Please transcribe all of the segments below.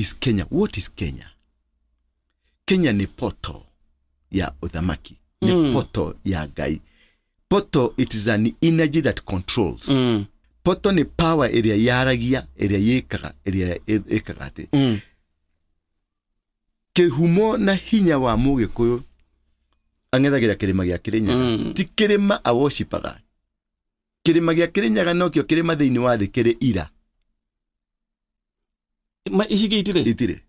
Is Kenya. What is Kenya? Kenya nĩ portal ya ũthamaki, nĩ portal ya Ngai. Portal, it is an energy that controls. Portal nĩ power ĩrĩa yaragia, ĩrĩa yĩkaga, ĩrĩa ĩkaga atĩ kĩhumo na hinya wa Mũgĩkũyũ ang'ethagĩra kĩrĩma gĩa Kĩrĩnyaga. Ti kĩrĩma awocipaga. Kĩrĩma gĩa Kĩrĩnyaga nokĩo kĩrĩma thĩinĩ wa thĩ kĩrĩ ira. Ma ici ingĩ itirĩ? Itirĩ.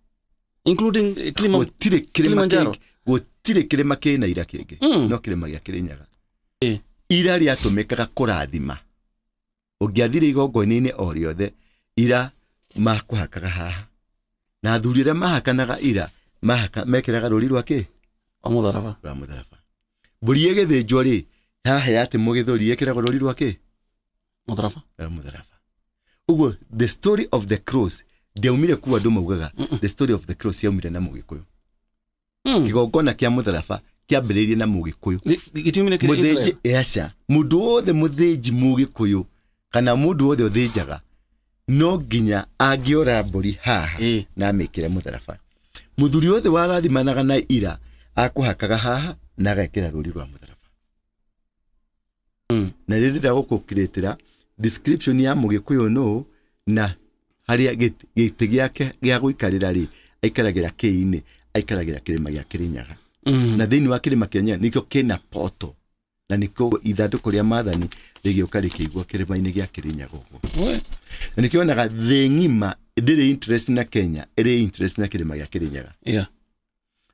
Including Kilima, Gũtirĩ kĩrĩma Kilimanjaro. kĩngĩ, gũtirĩ kĩrĩma kĩna ira kĩngĩ no kĩrĩma gĩa Kĩrĩnyaga. Ira rĩatũmĩkaga kũrathima. Ũngĩathire igongona-inĩ o rĩothe, ira makũhakaga haha, na athuri arĩa mahakanaga ira mahaka mekĩraga rũri rwa kĩ? Wa mũtharaba. Rwa mũtharaba. Mbũri ĩgĩthĩnjwo rĩ, haha yatĩmwo gĩthũri ĩkĩragwo rũri rwa kĩ? Mũtharaba. Rwa mũtharaba. Ũguo the story of the cross ndĩaumire kuo andũ maugaga. The story of the cross yaumire na Mũgĩkũyũ. Kĩgongona kĩa mũtharaba kĩambĩrĩirie na Mũgĩkũyũ. Gĩtiumire kĩrĩ Mũthĩnji Israel? Aca, mũndũ wothe mũthĩnji Mũgĩkũyũ kana mũndũ wothe ũthĩnjaga no nginya angĩora mbũri haha na amĩkĩre mũtharaba. Mũthuri wothe warathimanaga na ira akũhakaga haha na agekĩra rũri rwa mũtharaba. Na rĩrĩ ndĩrenda gũkũkirĩtĩra description ya Mũgĩkũyũ nũ na harĩa gĩtĩ gĩake gĩa gũikarĩra rĩ, aikaragĩra kĩinĩ, aikaragĩra kĩrĩma gĩa Kĩrĩnyaga. Na thĩinĩ wa kĩrĩma kĩa Nyaga nĩkĩo kĩna poto, na nĩkĩo ithandũkũ rĩa maathani rĩgĩũka rĩkĩigwo kĩrĩma-inĩ gĩa Kĩrĩnyaga ũguo. Na nĩkĩo onaga thĩ ng'ima ndĩrĩ interest na Kenya, ĩrĩ interest na kĩrĩma gĩa Kĩrĩnyaga.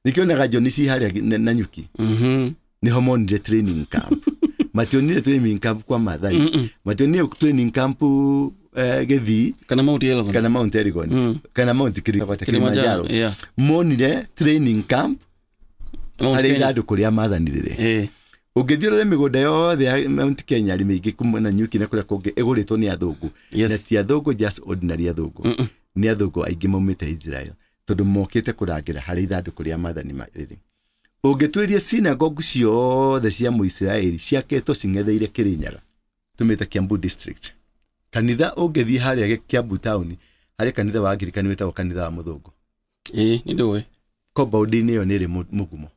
Nĩkĩo onaga John ci harĩa na Nyuki. Nĩho monire training camp. Mationire training camp kwa Mathai. Mationire training camp Gĩthii. Kana Mount Elgon. Kana Mount Elgon. Kana Mount Kilimanjaro. Kilimanjaro. Monire training camp Mount harĩa Kenya. ithandũkũ rĩa maathani rĩrĩ. Ũngĩthiĩ ũrore mĩgũnda yothe ya Mount Kenya rĩ, mĩingĩ kuma na Nyuki na kũrĩa kũngĩ ĩgũrĩtwo nĩ athũngũ. Na ti athũngũ just ordinary athũngũ. Nĩ athũngũ aingĩ maumĩte Israel tondũ mokĩte kũrangĩra harĩa ithandũkũ rĩa maathani rĩrĩ. Ũngĩtuĩria synagogue ciothe cia Mũisiraeli ciakĩtwo cing'etheire Kĩrĩnyaga, tũmĩte Kiambu district. Kanitha ũngĩthiĩ harĩa Kiambu town, harĩ kanitha wa Angirikani wĩtagwo kanitha wa mũthũngũ. Ĩĩ, nĩ ndũĩ. Compound-inĩ ĩyo nĩ ĩrĩ mũgumo.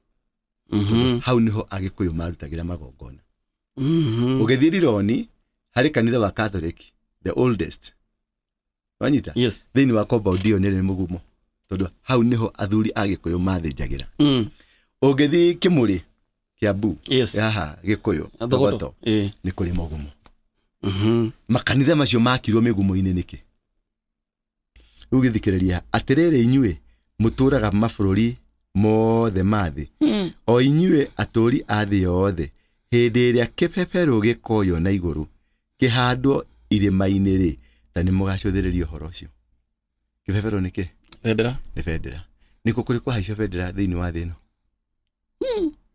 Hau nĩho Agĩkũyũ marutagĩra magongona. Ũgĩthiĩ Rironi, harĩ kanitha wa Catholic, the oldest. Wanyita? Yes. Thĩinĩ wa compound ĩyo nĩ ĩrĩ mũgumo. Tondũ hau nĩho athuri a Gĩkũyũ mathĩnjagĩra. Ũngĩthiĩ Kĩmũrĩ, Kiambu, haha Gĩkũyũ, Thogoto. Thogoto, nĩ kũrĩ mũgumo. Makanitha macio makirwo mĩgumo-inĩ nĩkĩ? Rĩu gĩthikĩrĩria, atĩrĩrĩ inyuĩ mũtũraga mabũrũri mothe ma thĩ, o inyuĩ atũũri a thĩ yothe, hĩndĩ ĩrĩa kĩbebero gĩkoywo na igũrũ kĩhandwo irĩma-inĩ rĩ, ta nĩ mũgacũthĩrĩria ũhoro ũcio. Kĩbebero nĩ kĩ? Bendera. Nĩ bendera. Nĩkũ kũrĩ kwahaica bendera thĩinĩ wa thĩ ĩno?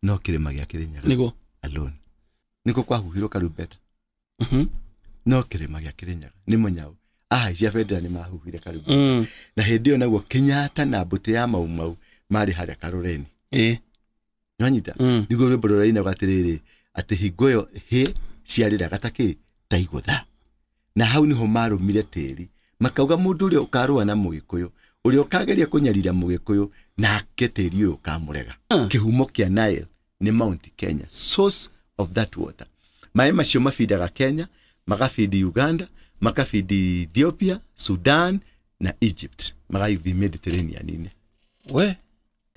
No kĩrĩma gĩa Kĩrĩnyaga. Nĩguo. Alone. Nĩkũ kwahuhirwo karumbeta? No kĩrĩma gĩa Kĩrĩnyaga. Nĩ mũnyau. Ahaicia bendera nĩ mahuhire karumbeta. Na hĩndĩ ĩyo naguo Kenyatta na mbũtũ ya Mau Mau marĩ harĩa Karoreni. Nĩwanyita? Nĩguo rwĩmbo rũrainagwo atĩrĩrĩ, atĩ hingo ĩyo hĩ ciarĩraga ta kĩ? Ta igũtha. Na hau nĩho marũmire tĩri. Makauga mũndũ ũrĩa ũkarũa na Mũgĩkũyũ, ũrĩa ũkageria kũnyarira Mũgĩkũyũ, nake tĩri ũyũ ũkamũrega. Kĩhumo kĩa Nile nĩ Mount Kenya, source of that water. Maĩ macio mabindaga Kenya, magabindi Uganda, makabindi Ethiopia, Sudan na Egypt, magathiĩ Mediterranean-inĩ. We.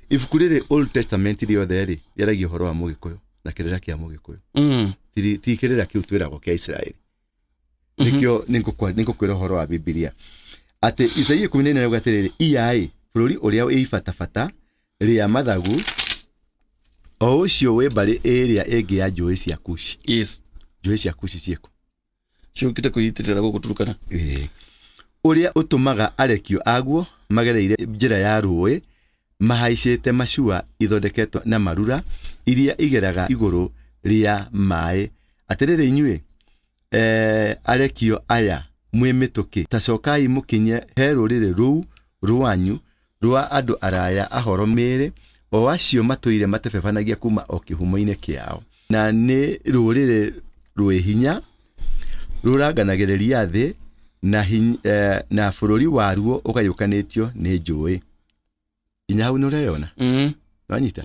Ibuku rĩrĩ Old Testament rĩothe rĩ, rĩaragia ũhoro wa Mũgĩkũyũ na kĩrĩra kĩa Mũgĩkũyũ. Ti kĩrĩra kĩu twĩragwo kĩa Israeli. Nĩkĩo nĩngũkwĩra ũhoro wa Bibilia. Atĩ Isaia 14 rauga atĩrĩrĩ, iyaĩ bũrũri ũrĩa wĩ ibatabata rĩa mathagu, o ũcio wĩ mbarĩ ĩrĩa ĩngĩ ya njũĩ cia Kushi. Njũĩ cia Kushi ciĩkũ? Ciũkĩte kwĩitĩrĩra gũkũ Turkana. Ĩĩ. Ũrĩa ũtũmaga arekio aguo magereire njĩra ya rũĩ, mahaicĩte macua ithondeketwo na marura, iria igeraga igũrũ rĩa maĩ. Atĩrĩrĩ inyuĩ, arekio aya mwĩ mĩtũkĩ, ta cokai mũkinye he rũrĩrĩ rũu rwanyu rwa andũ araya ahoro mĩĩrĩ, o acio matũire matebebanagia kuma o kĩhumo-inĩ kĩao. Na nĩ rũrĩrĩ rwĩ hinya, rũranganagĩrĩria thĩ, na bũrũri waruo ũgayũkanĩtio nĩ njũĩ. Nginya hau nĩũreyona? Wanyita?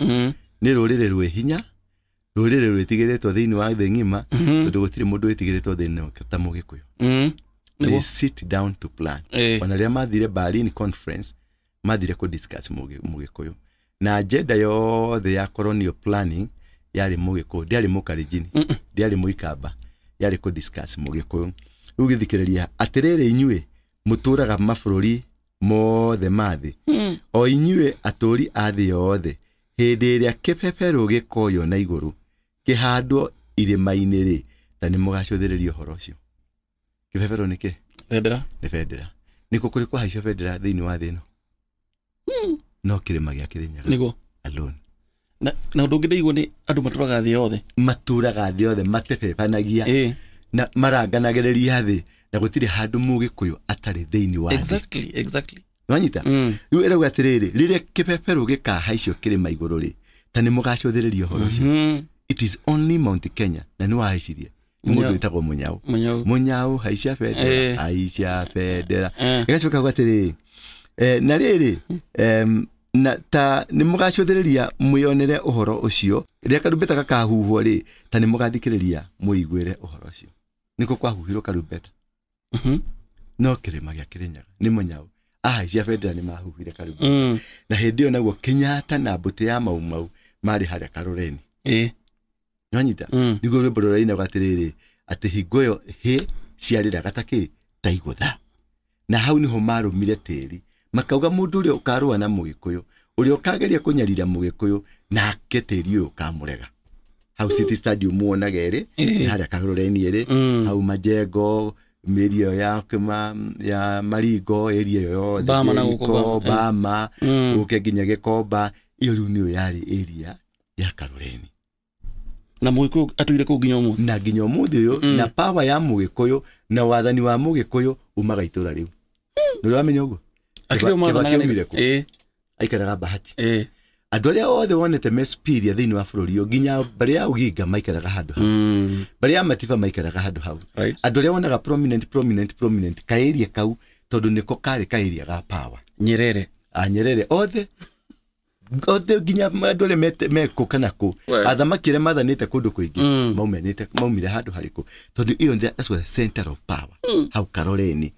Nĩ rũrĩrĩ rwĩ hinya, rũrĩrĩ rwĩtigĩrĩtwo thĩinĩ wa thĩ ng'ima, tondũ gũtirĩ mũndũ wĩtigĩrĩtwo thĩ ĩno ta Mũgĩkũyũ. They sit down to plan. Ona rĩrĩa mathire Berlin conference, mathire kũ discuss Mũgĩkũyũ. Na agenda yothe ya colonial planning yarĩ Mũgĩkũyũ, ndĩarĩ Mũkalenjin, ndĩarĩ Mũikamba, yarĩ kũ discuss Mũgĩkũyũ. Rĩu gĩthikĩrĩria atĩrĩrĩ, inyuĩ mũtũraga mabũrũri mothe ma thĩ, o inyuĩ atũũri a thĩ yothe, hĩndĩ ĩrĩa kĩbeberũ gĩkoywo na igũrũ kĩhandwo irĩma-inĩ rĩ, ta nĩ mũgacũthĩrĩria ũhoro ũcio. Kĩbeberũ nĩ kĩ? Bendera. Nĩ bendera. Nĩkũ kũrĩ kwahaicio bendera thĩinĩ wa thĩ ĩno? No kĩrĩma gĩa Kĩrĩnyaga. Nĩguo. Alone. Na ũndũ ũngĩ ndaigua nĩ andũ matũraga thĩ yothe. Matũraga thĩ yothe, matebebanagia na maranganagĩrĩria thĩ, na gũtirĩ handũ Mũgĩkũyũ atarĩ thĩinĩ wa thĩ. Exactly, exactly. Wanyita? Rĩu ĩrauga atĩrĩrĩ, rĩrĩa kĩbeberũ gĩkahaicio kĩrĩma igũrũ rĩ, ta nĩ mũgacũthĩrĩria ũhoro ũcio. It is only Mount Kenya, na nĩ wahaicirie. Nĩ mũndũ wĩtagwo Mũnyau. Mũnyau haicia bendera, haicia bendera. Ĩgacoka kuuga atĩrĩrĩ, na rĩrĩ, na ta nĩ mũgacũthĩrĩria mwĩonere ũhoro ũcio, rĩrĩa karumbeta gakahuhwo rĩ, ta nĩ mũgathikĩrĩria mũiguĩre ũhoro ũcio. Nĩkũ kwahuhirwo karumbeta? No kĩrĩma gĩa Kĩrĩnyaga nĩ Mũnyau ahaicia bendera nĩ mahuhire karumbeta. Na hĩndĩ ĩyo naguo Kenyatta na mbũtũ ya Mau Mau marĩ harĩa Karoreni. Nĩwanyita? Nĩguo rwĩmbo rũrainagwo atĩrĩrĩ, atĩ hingo ĩyo hĩ ciarĩraga ta kĩ? Ta igũtha. Na hau nĩho marũmire tĩri, makauga mũndũ ũrĩa ũkarũa na Mũgĩkũyũ, ũrĩa ũkageria kũnyarira Mũgĩkũyũ, nake tĩri ũyũ ũkamũrega. Hau City Stadium muonaga ĩrĩ, nĩ harĩa Karoreni ĩrĩ, hau Majengo, mĩeri ĩyo ya Maringo, area ĩyo yothe, Jericho, Bama, ũke nginya Gĩkomba, ĩyo rĩu nĩyo yarĩ area ya Karoreni. Na Mũgĩkũyũ atũire kũu nginya ũmũthĩ. Na nginya ũmũthĩ ũyũ, na power ya Mũgĩkũyũ na wathani wa Mũgĩkũyũ umaga itũra rĩu. Nĩ ũramenya ũguo? Kĩbaki aumire kũ? Aikaraga Bahati. Andũ arĩa othe wonete me superior thĩinĩ wa bũrũri ũyũ, nginya mbarĩ ya Uginga maikaraga handũ hau. Mbarĩ ya Matiba maikaraga handũ hau. Andũ arĩa wonaga prominent, prominent, prominent, kaeria kau, tondũ nĩko karĩ kaeria ga power. Nyerere. Nyerere othe. Othe nginya andũ arĩa mekũ kana kũ. Athamaki arĩa mathanĩte kũndũ kũingĩ, maumire handũ harĩkũ. Tondũ ĩyo that's the center of power. Hau Karoreni.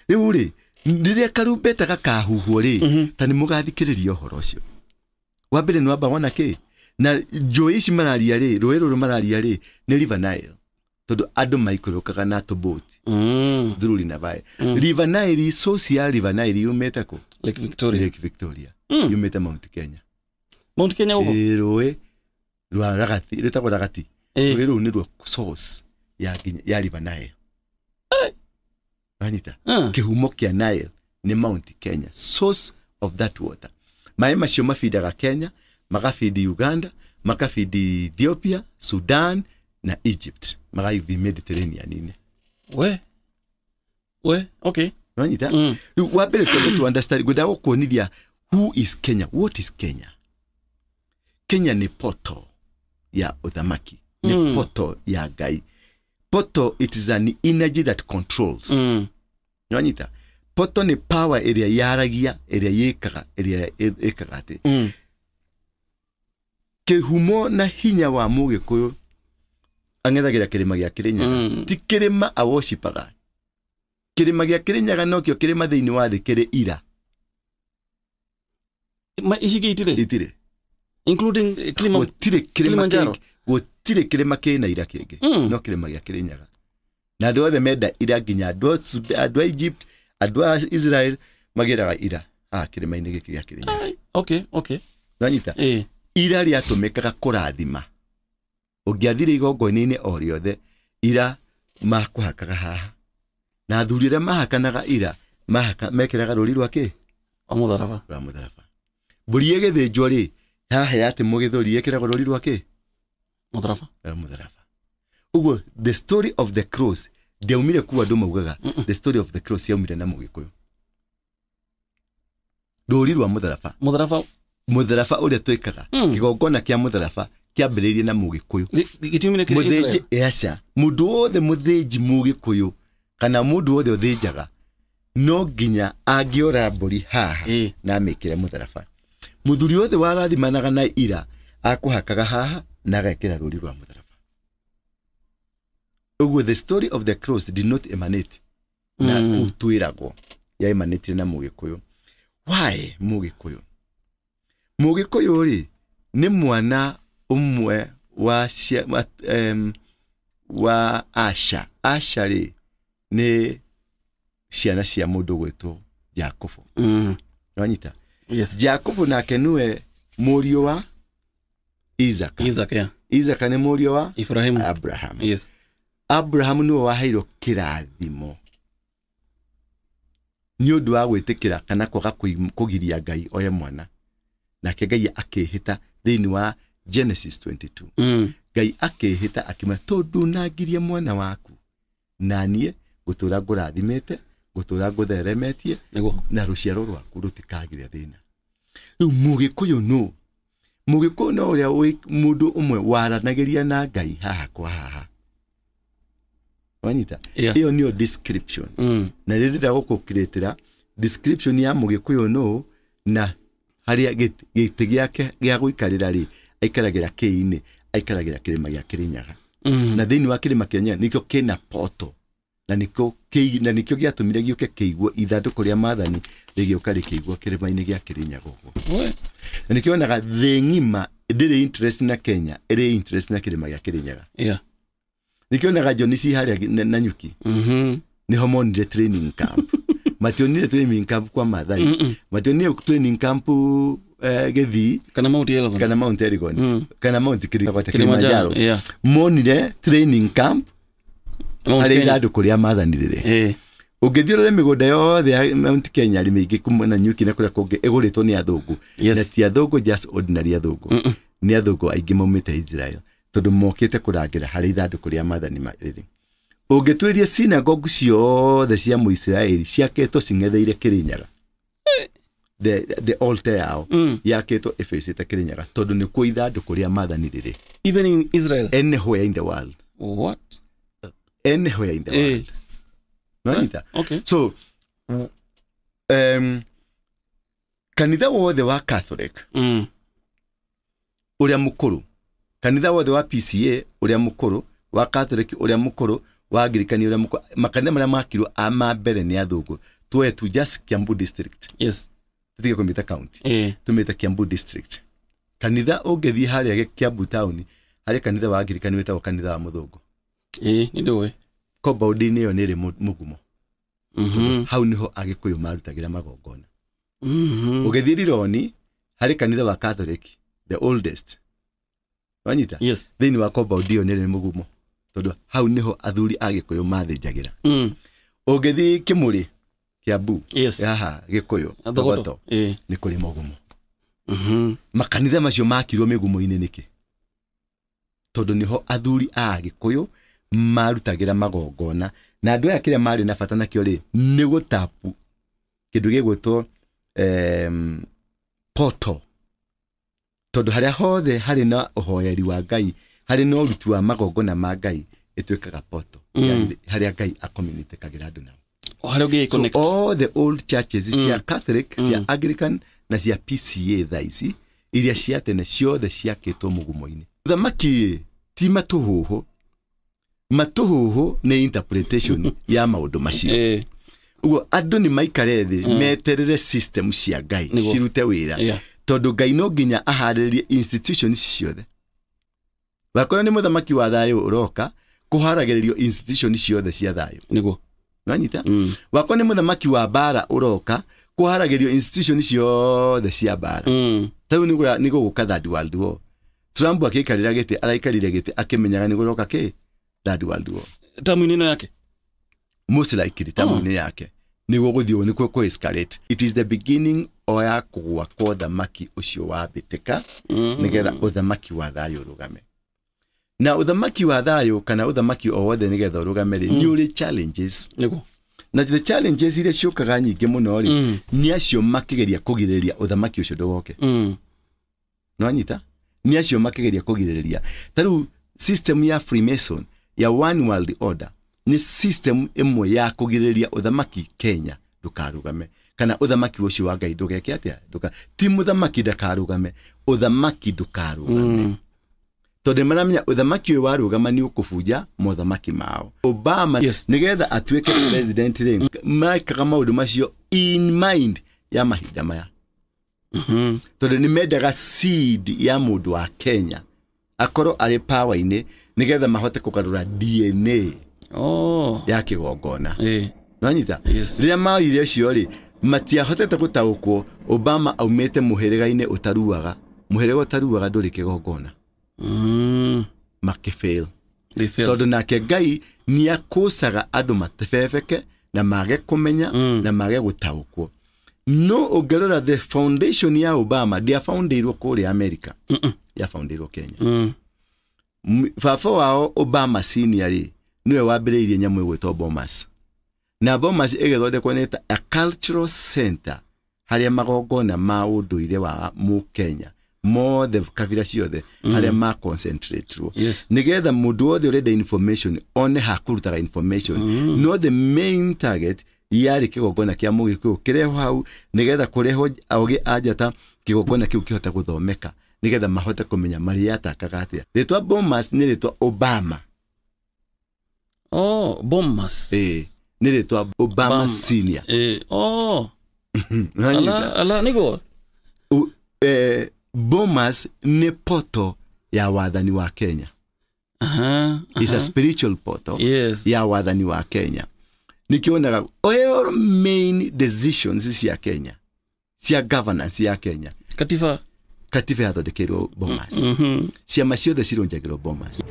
Rĩu rĩ, rĩrĩa karumbeta gakahuhwo rĩ, ta nĩ mũgathikĩrĩria ũhoro ũcio. Wa mbere nĩ wamba wona kĩ? Na njũĩ ici mararia rĩ, rũĩ rũrũ mararia rĩ, nĩ River Nile. Tondũ andũ maikũrũkaga na tũbũti. Through River Nile. River Nile, source ya River Nile yumĩte kũ? Lake Victoria. Lake Victoria. Yumĩte Mount Kenya. Mount Kenya ũguo? Rũĩ rwa Ragati, rwĩtagwo Ragati. Rũĩ rũu nĩruo source ya River Nile. Wanyita? Kĩhumo kĩa Nile nĩ Mount Kenya. Source of that water. Maĩ macio mabindaga Kenya, magabindi Uganda, makabindi Ethiopia, Sudan na Egypt. Magathi Mediterranean-inĩ. We, okay. Wanyita? Rĩu wa mbere twambe tu understand, ngwenda gũkuonithia who is Kenya, what is Kenya? Kenya nĩ poto ya ũthamaki, nĩ poto ya Ngai. Poto, it is an energy that controls. Wanyita? Poto nĩ power ĩrĩa yaragia, ĩrĩa yĩkaga, ĩrĩa ĩkaga atĩ. Kĩhumo na hinya wa Mũgĩkũyũ ang'ethagĩra kĩrĩma gĩa Kĩrĩnyaga. Ti kĩrĩma awocipaga. Kĩrĩma gĩa Kĩrĩnyaga nokĩo kĩrĩma thĩinĩ wa thĩ kĩrĩ ira. Ici ingĩ itirĩ? Itirĩ. Including Kilimanjaro. Gũtirĩ kĩrĩma kĩna ira kĩngĩ. No kĩrĩma gĩa Kĩrĩnyaga. Na andũ othe menda ira nginya andũ a Egypt, andũ a Israel magĩraga ira haha kĩrĩma-inĩ gĩkĩ gĩa Kĩrĩnyaga. Okay, okay. Wanyita? Ira rĩatũmĩkaga kũrathima. Ũngĩathire igongona-inĩ o rĩothe, ira makũhakaga haha. Na athuri arĩa mahakanaga ira, mekĩraga rũri rwa kĩ? Rwa mũtharaba. Rwa mũtharaba. Mbũri ĩgĩthĩnjwo rĩ, haha yatĩ mũgĩthũri ĩkĩragwo rũri rwa kĩ? Mũtharaba. Rwa mũtharaba. Ũguo the story of the cross ndiaumire kuo andũ maugaga, the story of the cross yaumire na Mũgĩkũyũ. Rũri rwa mũtharaba. Mũtharaba. Mũtharaba ũrĩa twĩkaga, kĩgongona kĩa mũtharaba kĩambĩrĩirie na Mũgĩkũyũ. Gĩtiumire kĩrĩ Israel. Mũthĩnji, aca. Mũndũ wothe mũthĩnji Mũgĩkũyũ Kana mũndũ wothe ũthĩnjaga no nginya angĩora mbũri haha na amĩkĩre mũtharaba. Mũthuri wothe warathimanaga na ira akũhakaga haha na agekĩra rũri rwa mũtharaba. Ũguo the story of the cross did not emanate na kũu twĩragwo, ya emanate na Mũgĩkũyũ. Why Mũgĩkũyũ? Mũgĩkũyũ rĩ nĩ mwana ũmwe wa Asha. Asha rĩ nĩ ciana cia mũndũ gwĩtwo Jakubu. Wanyita? Yes. Jakubu nake nĩwe mũriũ wa Isaka. Isaac, yeah. Isaka nĩ mũriũ wa Ibrahim. Abraham. Yes. Abraham nĩwe waheirwo kĩrathimo nĩ ũndũ wa gwĩtĩkĩra kana kwaga kũgiria Ngai oye mwana. Nake Ngai akĩhĩta thĩinĩ wa Genesis 22. Ngai akĩhĩta akĩmwĩra tondũ nangirie mwana waku na niĩ ngũtũra ngũrathimĩte, ngũtũra ngũtheremetie na rũciaro rwaku rũtikagire thĩna. Rĩu Mũgĩkũyũ nũ? Mũgĩkũyũ no ũrĩa mũndũ ũmwe waranagĩria na Ngai haha kwa haha. Wanyita? Ĩyo nĩyo description. Na rĩrĩa ndĩrenda gũkũkĩrĩtĩra description ya Mũgĩkũyũ nũ na harĩa gĩtĩ gĩake gĩa gũikarĩra rĩ, aikaragĩra kĩinĩ, aikaragĩra kĩrĩma gĩa Kĩrĩnyaga. Na thĩinĩ wa kĩrĩma kĩa Nyaga nĩkĩo kĩna poto. Na nĩkĩo gĩatũmire gĩũke kĩiguo ithandũkũ rĩa maathani rĩgĩũka rĩkĩiguo kĩrĩma-inĩ gĩa Kĩrĩnyaga ũguo. Na nĩkĩo wonaga thĩ ng'ima ndĩrĩ interest na Kenya, ĩrĩ interest na kĩrĩma gĩa Kĩrĩnyaga. Yeah. Nĩkĩo wonaga John C. harĩa na Nyuki. Nĩho monire training camp. Mationire training camp kwa Maathai. Mationire training camp Gĩthii kana Mount Elgon. Kana Mount Elgon. Kana Mount Kilimanjaro. Yeah. Monire training camp harĩa ithandũkũ rĩa maathani rĩrĩ. Ũngĩthiĩ ũrore mĩgũnda yothe ya Mount Kenya rĩ mĩingĩ kuma na Nyuki na kũrĩa kũngĩ ĩgũrĩtwo nĩ athũngũ. Na ti athũngũ just ordinary athũngũ. Nĩ athũngũ aingĩ maumĩte Israel tondũ mokĩte kũrangĩra harĩa ithandũkũ rĩa maathani rĩrĩ. Ũngĩtuĩria synagogue ciothe cia Mũisiraeli ciakĩtwo cing'etheire Kĩrĩnyaga. The altar yao yakĩtwo ĩbĩcĩte Kĩrĩnyaga tondũ nĩkuo ithandũkũ rĩa maathani rĩrĩ. Even in Israel? Anywhere in the world. What? Anywhere in the world. No, okay. So, kanitha wothe wa Catholic, ũrĩa mũkũrũ, kanitha wothe wa PCA ũrĩa mũkũrũ, wa Catholic ũrĩa mũkũrũ, wa Anglican ũrĩa mũkũrũ, makanitha marĩa makirwo a ma mbere nĩ athũngũ. Tuoye tu just Kiambu district. Yes. Tutige kũmĩta county. Tũmĩte Kiambu district. Kanitha ũngĩthiĩ harĩa Kiambu town, harĩ kanitha wa Anglican wĩtagwo kanitha wa mũthũngũ. Nĩ ndũĩ. Compound-inĩ ĩyo nĩ ĩrĩ mũgumo. Hau nĩho Agĩkũyũ marutagĩra magongona. Ũgĩthiĩ Rironi harĩ kanitha wa Catholic, the oldest. Wanyita? Yes. Thĩinĩ wa compound ĩyo nĩ ĩrĩ mũgumo. Tondũ hau nĩho athuri Agĩkũyũ mathĩnjagĩra. Ũngĩthiĩ Kĩmũrĩ, Kiambu, yes. Haha Gĩkũyũ, Thogoto, nĩ kũrĩ mũgumo. Makanitha macio makirwo mĩgumo-inĩ nĩkĩ? Tondũ nĩho athuri a Agĩkũyũ marutagĩra magongona. Na andũ aya kĩrĩa marĩ na bata nakĩo rĩ nĩ gũtapu kĩndũ gĩgwĩtwo poto. Tondũ harĩa hothe harĩ na ũhoyeri wa Ngai, harĩ na ũruti wa magongona ma Ngai, ĩtuĩkaga poto. Harĩa Ngai acommunicategĩra andũ nao. Harĩa So all the old churches cia Catholic, cia Anglican na cia PCA thaa ici iria cia tene ciothe ciakĩtwo mũgumo-inĩ. Ũthamaki ti matũhũhũ. Matũhũhũ nĩ interpretation ya maũndũ macio. Ũguo andũ nĩ maikare thĩ meterere system cia Ngai cirute wĩra. Tondũ Ngai no nginya aharĩrie institutions ciothe. Wakorwo nĩ mũthamaki wa thayũ ũroka kũharagĩrĩrio institution ciothe cia thayũ. Nĩguo. Nĩwanyita? Wakorwo nĩ mũthamaki wa mbara ũroka kũharagĩrĩrio institution ciothe cia mbara. Ta rĩu nĩ gũgũka Third World War. Trump akĩikarĩra gĩtĩ, araikarire gĩtĩ akĩmenyaga nĩ gũroka kĩ? Third World War. Tamu-inĩ ĩno yake? Most likely tamu-inĩ yake. Nĩguo gũthiĩ ũguo nĩkuo kũ escalate. It is the beginning o ya kũgũa kwa ũthamaki ũcio wambĩtĩka nĩgetha ũthamaki wa thayũ ũrũgame. Na ũthamaki wa thayũ kana ũthamaki o wothe nĩgetha ũrũgame rĩ, nĩ ũrĩ challenges. Nĩguo. Na the challenges iria ciũkaga nyingĩ mũno rĩ, nĩ acio makĩgeria kũgirĩrĩria ũthamaki ũcio ndũgoke. Nĩwanyita? Nĩ acio makĩgeria kũgirĩrĩria. Ta rĩu system ya Freemason ya one world order Nĩ system ĩmwe ya kũgirĩrĩria ũthamaki Kenya ndũkarũgame, kana ũthamaki ũcio wa Ngai ndũgeke atĩa, ti mũthamaki ndakarũgame, ũthamaki ndũkarũgame. Tondũ maramenya ũthamaki ũyũ warũgama nĩ ũkũbunja mothamaki mao. Obama nĩgetha atuĩke president rĩ, mekaga maũndũ macio in mind ya mahinda maya. Tondũ nĩ mendaga seed ya mũndũ wa Kenya akorwo arĩ power-inĩ nĩgetha mahote kũgarũra DNA ya kĩgongona. Nĩwanyita? Rĩrĩa maoire ũcio rĩ, matiahotete gũtaũkwo Obama aumĩte mũhĩrĩga-inĩ ũtaruaga. Mũhĩrĩga ũtaruaga ndũrĩ kĩgongona. Makĩfail. Tondũ nake Ngai nĩakũcaga andũ matebebeke na mage kũmenya na mage gũtaũkwo. No ũngĩrora the foundation ya Obama ndĩafoundĩirwo kũrĩa America. Yafoundĩirwo Kenya. Baba wao Obama senior rĩ, nĩwe wambĩrĩirie nyamũ ĩgwĩtwo Bomas. Na Bomas ĩgĩthondekwo nĩ ta a cultural center harĩa magongona ma ũndũire wa Mũkenya mothe kabira ciothe harĩa ma concentrate-rwo. Nĩgetha mũndũ wothe ũrenda information one hakũrutaga information. No the main target yarĩ kĩgongona kĩa Mũgĩkũyũ kĩrehwo hau nĩgetha kũrehwo aũgĩ a njata kĩgongona kĩu kĩhote gũthomeka nĩgetha mahote kũmenya marĩa yatakaga atĩa. Rĩtwa Bomas nĩ rĩtwa Obama. Bomas. Nĩ rĩtwa Obama senior. Ala nĩguo. Bomas nĩ poto ya wathani wa Kenya. It's a spiritual poto ya wathani wa Kenya. Nikionaga all main decisions cia Kenya, cia governance ya Kenya. Katiba yathondekeirwo Bomas. Ciama ciothe cirũnjagĩrwo Bomas.